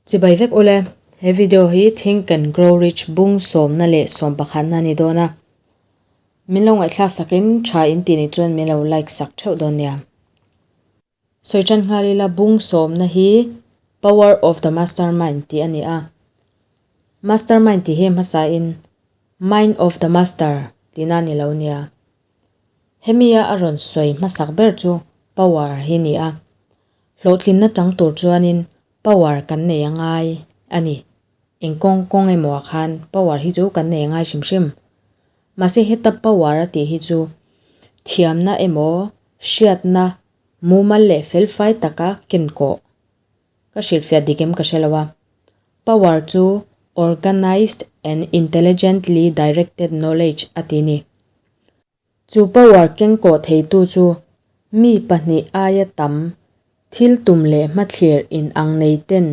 Chibai vek ule, he video hi Think and Grow Rich bung sawmna leh sawm pakhatna a ni dawn a. Min lo ngaihthlak sakin tha in tih nih chuan min lo like sak theuh dawn nia. Sawi tan nghal ila bung sawmna hi Power of the Mastermind tih a ni a. Mastermind tih hi hmasain Mind of the Master tihna a ni lo nia. Hemia a rawn sawi hmasak ber chu power hi a ni a. Hlawhtlinna chang tur chuanin power kan nei a ngai a ni. Eng kawng kawng emaw ah khan power hi chu kan nei a ngai hrim hrim. Mahse heta power a tih hi chu thiamna emaw hriatna mumal leh felfai taka ken kawh ka hrilhfiah dik em ka hre lo a. Power chu organized and intelligently directed knowledge a ti ni. Chu power kengkawh theitu chu mi pahnih aia tam thil tum leh hmathlir inang nei ten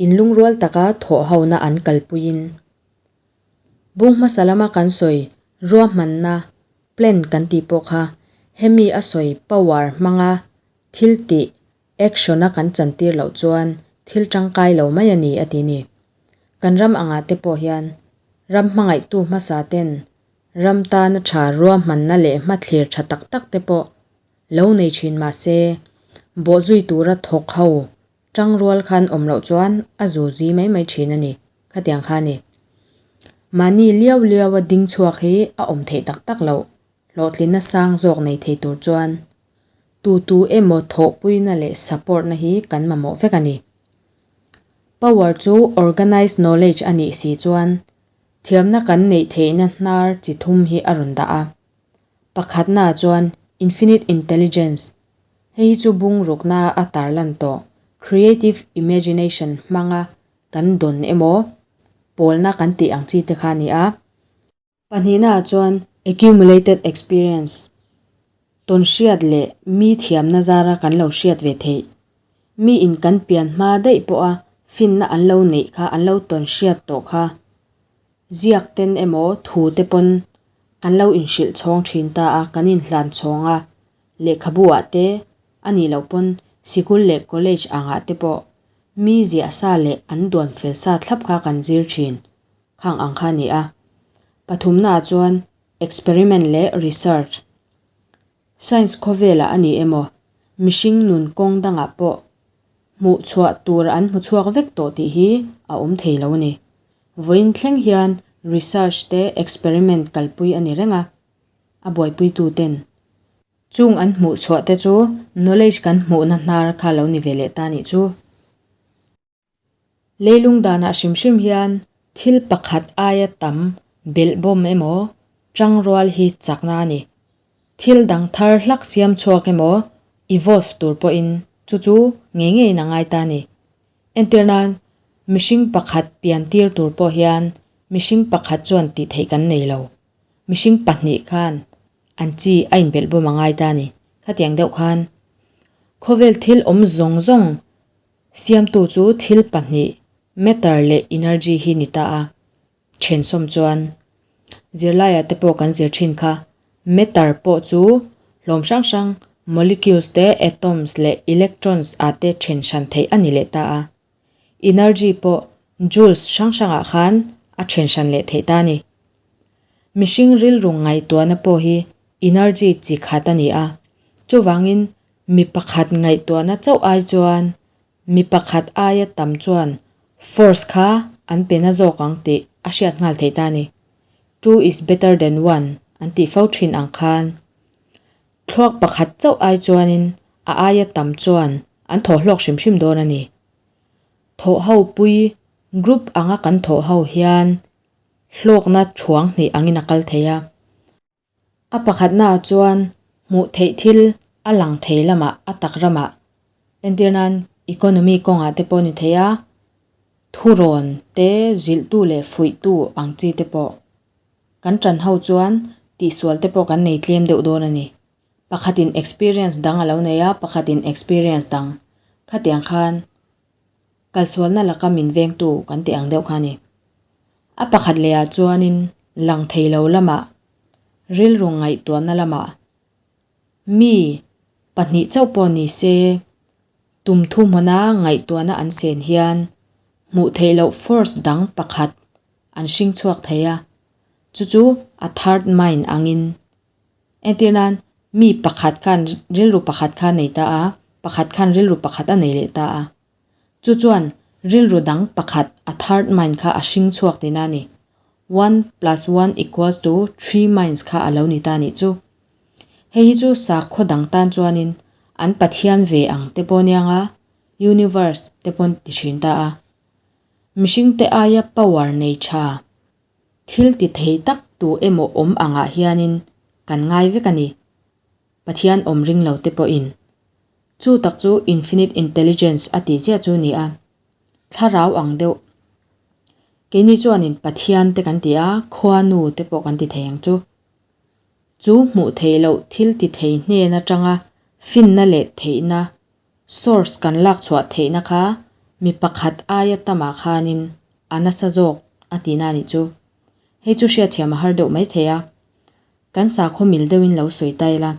inlungrual taka thawhhona an kalpuiin. Bung hmasa lama kan sawi ruahmanna, plan, kan tih pawh kha hemi a sawi power hmanga thil tih Action-a kan chantir loh chuan thil tangkai lo mai a ni, a ti ni. Kan ram angah te pawh hian ram hmangaihtu hmasa ten ram tana tha ruahmanna leh hmathlir tha tak tak te pawh lo nei thin mah se, bawhzui tura thawk ho tangrual khan awm loh chuan a zu zi mai mai thin a ni, khatiang kha a ni. Mahni liau liaua ding chhuak hi a awm theih tak tak loh. Hlawhtlinna sang zawk nei thei tur chuan tu tu emaw thawhpuina leh support na hi kan mamawh vek a ni. Power chu organized knowledge a nih si chuan thiamna kan neih theihna hnar chi thum hi a rawn dah a. Pakhatna chuan infinite intelligence, hei hi chu bungrukna a tarlan tawh creative imagination hmanga kan dawn emaw pawlna kan tih ang chi te kha a ni a. Pahnihnaah chuan accumulated experience, tawn hriat leh mi thiamna zara kan lo hriat ve theih. Mi in kan pian hma daih pawha finna an lo neih kha an lo tawn hriat tawh kha ziak ten emaw thu te pawn kan lo inhrilh chhawng thin ta a, kan inhlan chhawng a, lehkhabu ah te a nih loh pawn sikul leh college angah te pawh mi ziah sa leh an duan fel sa thlap kha kan zir thin. Khang ang kha a ni a. Pathumnaah chuan experiment leh research. Science khawvelah a ni emaw, mihring nun kawng dangah pawh hmuh chhuah tur an hmu chhuak vek tawh tih hi a awm thei lo a ni. Vawiin thleng hian research te experiment kalpui a ni reng a, a buaipuitu ten. Chung an hmuh chhuah te chu knowledge kan hmuhna hnar kha lo ni ve leh ta nih chu. Leilung danah hrim hrim hian thil pakhat aia tam belhbawm emaw tangrual hi chakna a ni. Thil dang thar hlak siam chhuak emaw evolve tur pawhin chu chu ngei ngeiin a ngai ta a ni. Entir nan, mihring pakhat pian tir tur pawh hian mihring pakhat chuan tih theih kan nei lo. Mihring pahnih khan an chi a inbelhbawm a ngai ta a ni. Khatiang deuh khan khawvel thil awm zawng zawng Siamtu chu thil pahnih, matter leh energy hi ni ta a. Thensawm chuan zirlaiah te pawh kan zir thin kha. Matter pawh chu hlawm hrang hrang, molecules te, atoms leh electrons ah te then hran theih a ni leh ta a. Energy pawh joules hrang hrangah khan a then hran leh theih ta a ni. Mihring rilru ngaihtuahna pawh hi energy chi khat a ni a. Chuvangin Mi pakhat ngaihtuahna chauh ai chuan mi pakhat aia tam chuan force kha an pe na zawk ang tih a hriat nghal theih ta a ni. Two is better than one an tih fo thin ang khan thluak pakhat chauh ai chuanin a aia tam chuan an thawh hlawk hrim hrim dawn a ni. Thawh ho pui group anga kan thawh ho hian hlawkna thuang hnih angin a kal thei a. A pakhatnaah chuan hmuh theih thil a lang thei lamah a tak ramah entir nan economy kawngah te pawh a ni thei a, thurawn te zilhtu leh fuihtu ang chi te pawh kan tan ho chuan tihsual te pawh kan nei tlem deuh dawn a ni. Pakhatin experience dang a lo nei a, pakhatin experience dang khatiang khan kalsualna laka min vengtu kan tih ang deuh kha a ni. A pakhat lehah chuanin lang thei lo lamah, rilru ngaihtuahna lamah mi pahnih chauh pawh ni se, tum thuhmuna ngaihtuahna an sen hian Hmuh theih loh force dang pakhat an hring chhuak thei a, chu chu a third mind angin. Entir nan, mi pakhat khan rilru pakhat kha a nei ta a, pakhat khan rilru pakhat a nei leh ta a. Chu chuan rilru dang pakhat a third mind kha a hring chhuak tihna a ni. One plus one equals to three minds kha a lo ni ta nih chu. Hei hi chu sakhaw dang tan chuanin an pathian ve ang te pawh nia nga universe te pawn ti thin ta a. Mihringte aia power nei tha, thil ti thei tak tu emaw awm angah hianin kan ngai vek a ni. Pathian awm ring lo te pawhin. Chu tak chu infinite intelligence a tih chiah chu ni a. Thlarau ang deuh. Keini chuanin Pathian te kan ti a, Khuanu te pawh kan ti thei ang chu. Chu hmuh theih loh thil ti thei hnen atanga finna leh theihna, source, kan lak chhuah theihna kha mi pakhat aia tamah khanin a nasa zawk a tihna a nih chu. Hei chu hriatthiam a har deuh mai thei a. Kan sakhaw mil deuhin lo sawi ta ila.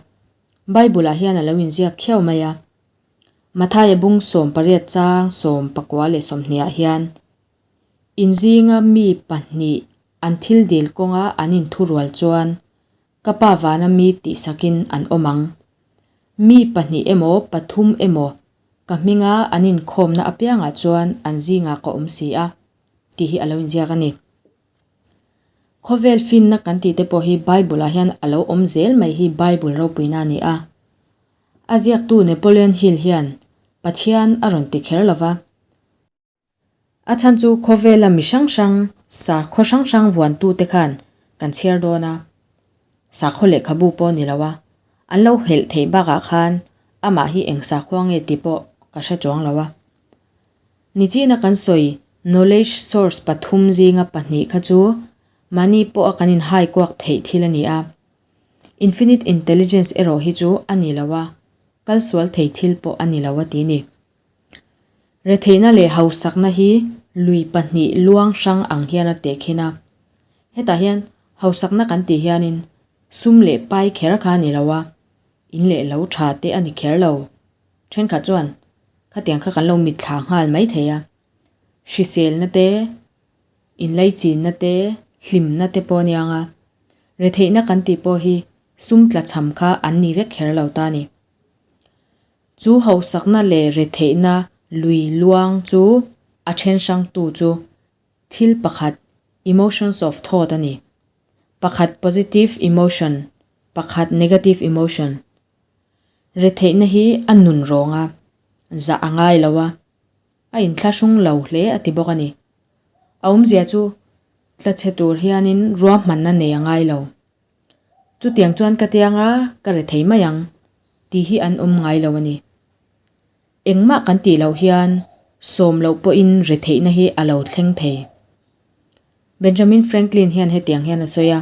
Bible-ah hian a lo inziak khiau mai a. Mathaia bung 18 chang 19 leh 20 ah hian, Inzinga mi pahnih an thil dil kawnga an inthurual chuan ka pa vana mi tihsakin an awm ang. Mi pahnih emaw pathum emaw ka hminga an inkhawmna apiangah chuan an zingah ka awm si a, tih hi a lo inziak a ni. Khawvel finna kan tih te pawh hi Bible-ah hian a lo awm zel mai hi Bible ropuina a ni a. A ziaktu Napoleon Hill hian Pathian a rawn ti kher lo va. A chhan chu khawvela mi hrang hrang, sakhaw hrang hrang vuantute khan kan chhiar dawn a, sakhaw lehkhabu pawh ni lo a, an lo helh theih bakah khan amah hi eng sakhua nge tih pawh ka hre chuang lo a. Nichina kan sawi knowledge source pathum zinga pahnih kha chu mahni pawha kan inhai kuak theih thil a ni a. Infinite intelligence erawh hi chu a ni lo a, kal sual thei thil pawh a ni lo a ti ni. Retheihna leh hausakna hi lui pahnih luang hrang ang hian a tehkhin a. Hetah hian hausakna kan tih hianin sum leh pai kher kha a ni lo a, in leh lo tha te a ni kher lo. Thenkhat chuan khatiang kha kan lo mitthla nghal mai thei a. Hriselna te, inlaichinna te, hlimna te pawh a niang a. Retheihna kan tih pawh hi sum tlachham kha an ni vek kher lo ta a ni. Chu hausakna leh retheihna lui luang chu a then hrangtu chu thil pakhat emotions of thought a ni. Pakhat positive emotion, pakhat negative emotion. Retheihna hi a nun rawng a, zah a ngai lo a, a inthlahrung lo hle a ti bawk a ni. A awmzia chu tlachhe tur hianin ruahmanna nei a ngai lo. Chutiang chuan ka tianga ka rethei mai ang tih hi an awm ngai lo a ni. Engmah kan tih loh hian sawm loh pawhin retheihna hi a lo thleng thei. Benjamin Franklin hian hetiang hian a sawi a,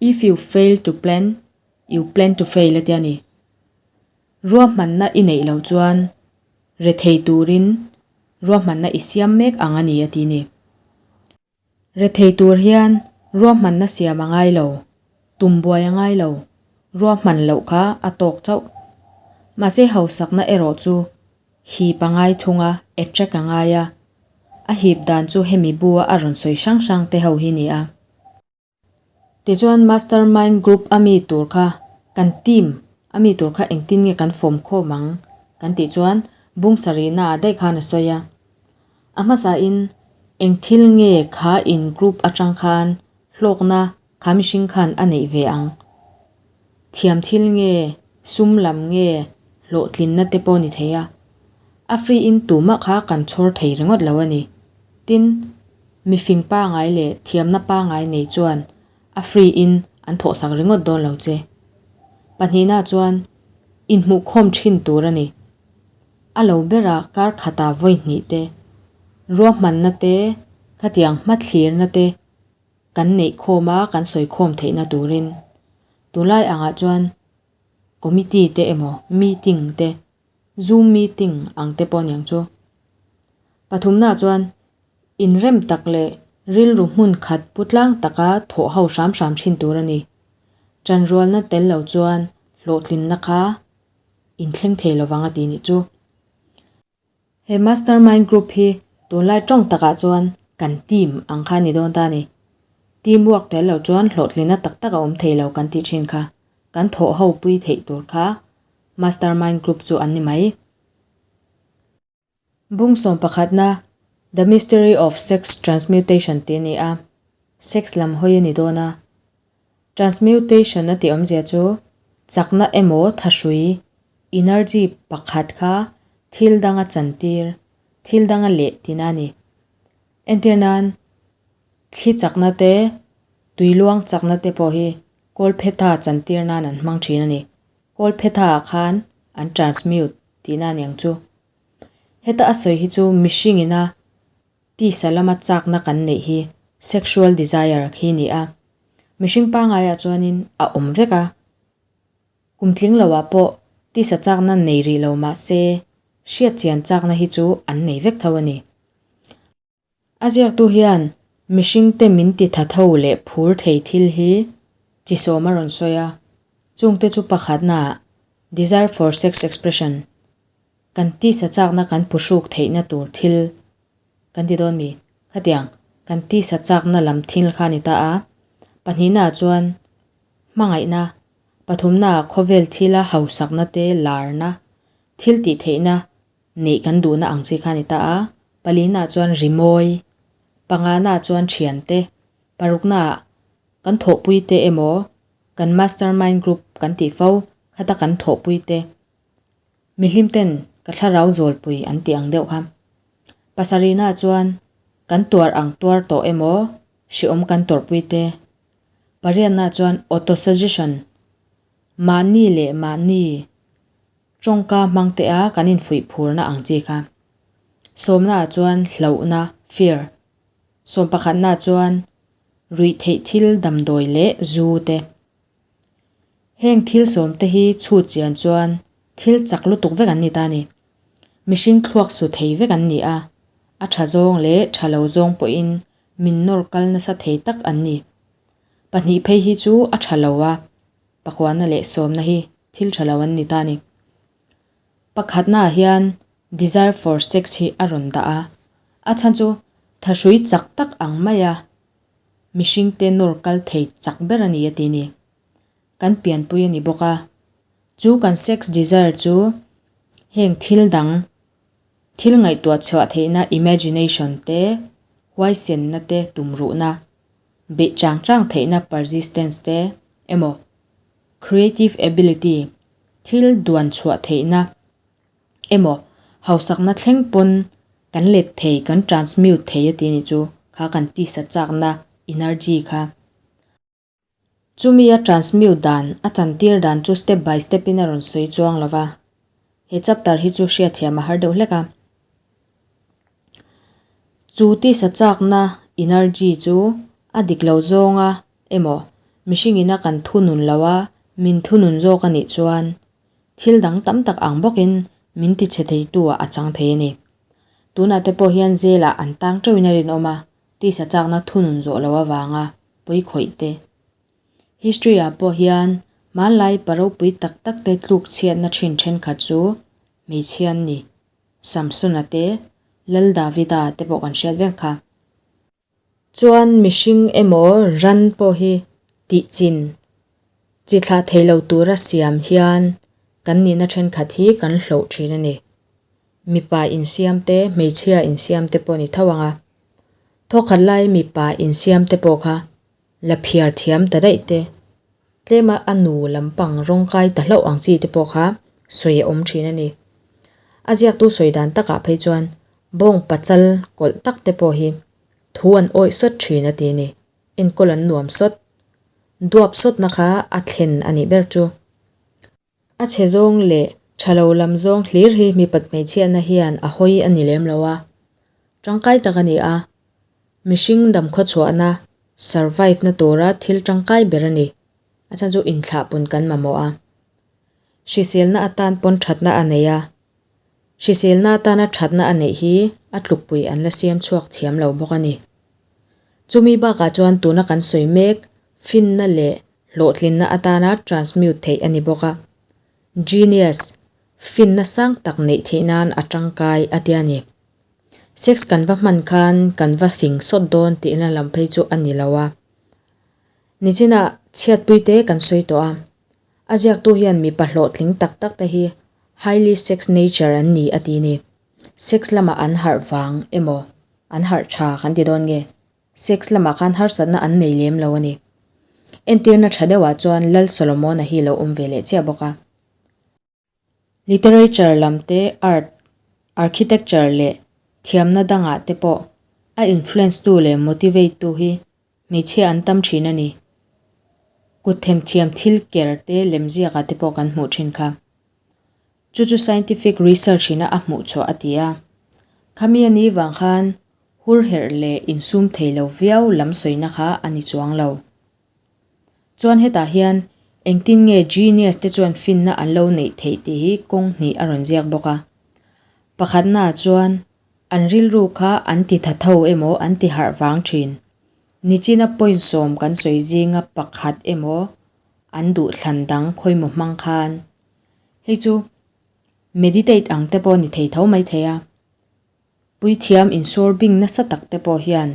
If you fail to plan, you plan to fail a ti a ni. Ruahmanna i neih loh chuan rethei turin ruahmanna i siam mek ang a ni a ti ni. Rethei tur hian ruahmanna siam a ngai lo, tum buai a ngai lo, ruahman loh kha a tawk chauh. Mahse hausakna erawh chu hip a ngai thung a, attract a ngai a, a hip dan chu hemi bua a rawn sawi hrang hrang te ho hi ni a. Tichuan Mastermind Group a mi tur kha kan team a mi tur kha engtin nge kan fawm khawm ang kan tih chuan bung sarihna ah daih khan a sawi a. A hmasa in eng thil nge kha in group atang khan hlawkna kha mihring khan a neih ve ang. Thiam thil nge, sum lam nge, hlawhtlinna te pawh ni thei a. A free in tumah kha kan chhawr thei ringawt lo a ni. Tin, mifing pangai leh thiamna pangai nei chuan a free in an thawhsak ringawt dawn lo che. Pahnihna chuan inhmuhkhawm thin tur a ni. A lo bera kar khata vawi hnih te, ruahmanna te, khatiang hmathlirna te kan neih khawm a, kan sawi khawm theihna turin. Tunlai angah chuan committee te emaw meeting te, zoom meeting ang te pawh aniang chu. Pathumna chuan inrem tak leh rilru hmun khat pu tlang taka thawh ho hram hram thin tur a ni. Tanrualna tel lo chuan hlawhtlinna kha inthleng thei lovang a ti nih chu. He Mastermind Group hi Tunlai tawng takah chuan kan team ang kha a ni dawn ta a ni. Team work tel lo chuan hlawhtlinna tak tak a awm thei lo kan tih thin kha. Kan thawh ho pui theih tur kha mastermind group chu an ni mai. Bung sawmpakhatna The Mystery of Sex Transmutation tih a ni a, sex lam hawi a ni dawn a. Transmutation a tih awmzia chu chakna emaw thahrui, energy, pakhat kha thil danga chantir, thil danga leh tihna a ni. Entir nan, thli chakna te, tui luang chakna te pawh hi kawlphetha chantir nan an hmang thin a ni. Kawlphetha ah khan an transmute tihna a ni ang chu. Heta a sawi hi chu mihring ina Tisa lama chakna kan neih hi sexual desire khi ni a. Mihring pangaiah chuanin a awm vek a. Kum tling loah pawh tisa chakna nei rih lo mah se hriat chian chakna hi chu an nei vek tho a ni. A ziaktu hian mihringte min ti tha tho leh phur thei thil hi chi sawm a rawn sawi a. Chungte chu pakhatnaah desire for sex expression Kan tisa chakna kan phuhruk theihna tur thil kan ti dawn mi? Khatiang, kan tisa chakna lam thil kha a ni ta a. Pahnihnaah chuan hmangaihna, pathumnaah khawvel thila hausakna te larna, thil tih theihna neih kan duhna ang chi kha a ni ta a. Palinaah chuan rimawi, panganaah chuan thiante, paruknaah kan thawhpuite emaw kan mastermind group kan tih fo khata kan thawhpuite. Mihlim ten ka thlarau zawlpui an tih ang deuh kha. Pasarihna chuan kan tuar ang tuar tawh emaw hriawm kan tawrhpui te. Pariatna chuan auto-suggestion, mahni leh mahni tawngka hmang te a kan infuih phurna ang chi kha. Sawmna chuan hlauhna, fear. Sawmpakhatna chuan ruihtheih thil damdawi leh zu te. Heng thil sawmte hi chhut chian chuan thil chak lutuk vek an ni ta a ni. Mihring thluak su thei vek an ni a, a tha zawng leh tha lo zawng pawhin min nawr kal nasa thei tak an ni. Pahnih phei hi chu a tha lo a, pakuana leh sawmna hi thil tha lo an ni ta a ni. Pakhatnaah hian desire for sex hi a rawn dah a, a chhan chu thahrui chak tak ang maia Mihringte nawr kal thei chak ber a ni a ti ni. Kan pianpui a ni bawk a. Chu kan sex desire chu heng thil dang, thil ngaihtuah chhuah theihna imagination te, huaisenna te tumruhna, beih chang chang theihna persistence te emaw creative ability, thil duan chhuah theihna, emaw hausakna thleng pawn kan let thei, kan transmute thei a tih a nih chu, kha kan tisa chakna energy kha. Chumi a transmute dan, a chantir dan chu step by step in a rawn sawi chuang lo va, he chapter hi chu hriatthiam a har deuh hlek a. Chu tisa chakna energy chu a dik lo zawnga emaw mihring ina kan thunun lo a, min thunun zawk a nih chuan Thil dang tam tak ang bawkin min ti chhe theitu ah a chang thei a ni. Tunah te pawh hian zelah an tang teuhin a rinawm a, tisa chakna thunun zawh loh avanga pawi khawih te. History ah pawh hian hmanlai pa ropui tak tak te tluk chhiatna thin thenkhat chu hmeichhia an ni, Samsona te, Lal Davida te pawh kan hriat vek kha. Chuan mihring emaw ran pawh hi tih chin chi thlah thei lo tura siam hian kan nihna thenkhat hi kan hloh thin a ni. Mipa insiam te, hmeichhia insiam te pawh a ni tho ang a. Thawkhat lai mipa insiam te pawh kha la phiar thiam ta daih te, tlema a nu lampang rawng kai ta hlauh ang chi te pawh kha sawi a awm thin a ni. A ziaktu sawi dan takah phei chuan bawng pachal kawlh tak te pawh hi thu an awih sawt thin a ti a ni. Enkawl an nuam sawt. Duap sawtna kha a thlen a nih ber chu. A chhe zawng leh tha lo lam zawng hlir hi mipat hmeichhiatna hian a hawi a ni lem lo a. Tangkai tak a ni a. Mihring damkhawchhuahna, survive, na tura thil tangkai ber a ni. A chhan chu inthlahpun kan mamawh a. Hriselna atan pawn thatna a nei a. Hriselna atana thatna a neih hi a tlukpui an la siam chhuak thiam lo bawk a ni. Chumi bakah chuan tuna kan sawi mek finna leh Hlawhtlinna atana transmute theih a ni bawk a, genius, finna sang tak neih theih nan a tangkai a tia ni. Sex kan va hman khan kan va fing sawt dawn tihna lam phei chu a ni lo a. Nichinah chhiatpui te kan sawi tawh a. A ziaktu hian mipa hlawhtling tak tak te hi highly sex nature an ni a ti ni. Sex lamah an harh vang emaw an harh tha kan ti dawn nge? Sex lamah khan harsatna an nei lem lo a ni. Entirna tha deuhah chuan Lal Solomona hi lo awm ve leh chiah bawk a. Literature lam te, art, architecture leh thiamna dangah te pawh a influence tu leh motivate tu hi hmeichhia an tam thin a ni. Kut themthiam thil ker te lemziakah te pawh kan hmuh thin kha. Chu chu scientific research ina a hmuh chhuah a ti a. Khami a nih vang khan hur herh leh insum thei lo viau lam sawina kha a ni chuang lo. Chuan hetah hian engtin nge genius te chuan finna an lo neih theih tih hi kawng hnih a rawn ziak bawk a. Pakhatnaah chuan an rilru kha an ti tha tho emaw an ti harh vang thin. Nichina point sawm kan sawi zinga pakhat emaw an duh thlan dang khawimaw hmang khan hei chu meditate ang te pawh ni thei tho mai thei a. Puithiam insawr bing nasa tak te pawh hian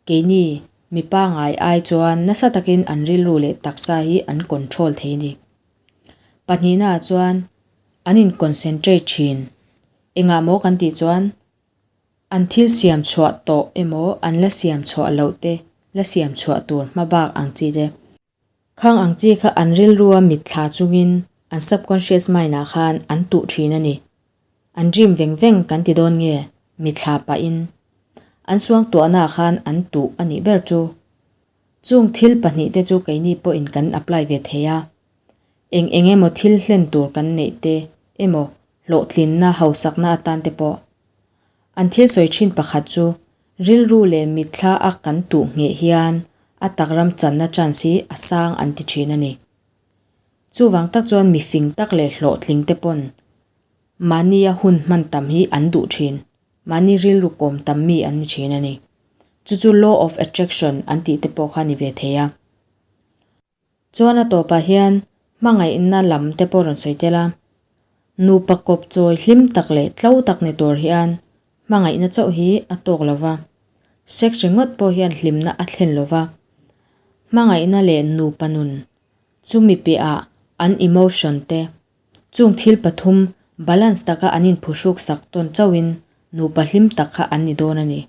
keini mi pangai ai chuan nasa takin an rilru leh taksa hi an control thei a ni. Pahnihnaah chuan an in concentrate thin. Engah maw kan tih chuan an thil siam chhuah tawh emaw an la siam chhuah loh te la siam chhuah tur hma bak ang chi te. Khang ang chi kha an rilrua mitthla chungin an subconscious mind-ah khan an tuh thin a ni. An dream veng veng kan ti dawn nge mitthla pahin an suangtuahnaah khan an tuh a nih ber chu. Chung thil pahnihte chu keini pawhin kan apply ve thei a. Eng eng emaw thil hlen tur kan neih te emaw hlawhtlinna hausakna atan te pawh. An thil sawi thin pakhat chu Rilru leh mitthla a kan tuh ngheh hian a tak ram channa chance hi a sang an ti thin a ni. Chuvang tak chuan mifing tak leh hlawhtling te pawn mahnia hun hman tam hi an duh thin, mahni rilru kawm tam mi an ni thin a ni. Chu chu law of attraction an tih te pawh kha ni ve thei a. Chuan a tawpah hian hmangaihna lam te pawh rawn sawi tel a, nupa kawp chawi hlim tak leh tlo tak ni tur hian hmangaihna chauh hi a tawk lo va, sex ringawt pawh hian hlimna a thlen lo va, hmangaihna leh nupa nun chumi piahah an emotion te chung thil pathum balance taka an inphuhruk sak tawn chauhin nupa hlim tak kha an ni dawn a ni.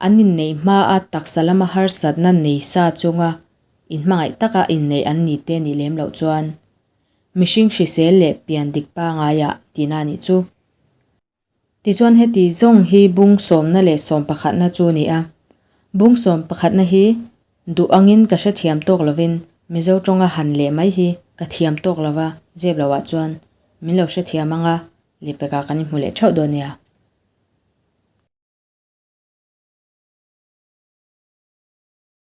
An inneih hmaa taksa lama harsatna nei sa chunga inhmangaih taka inneih an ni te nih lem loh chuan mihring hrisel leh pian dik pangaiah tihna a nih chu. Tichuan heti zawng hi bung sawmna leh sawm pakhatna chu a ni a. Bung sawm pakhatna hi duh angin ka hrethiam tawk lovin Mizo tawnga han leh mai hi ka thiam tawk lova zep loah chuan min lo hrethiam anga lehpekah kan inhmu leh theuh dawn nia.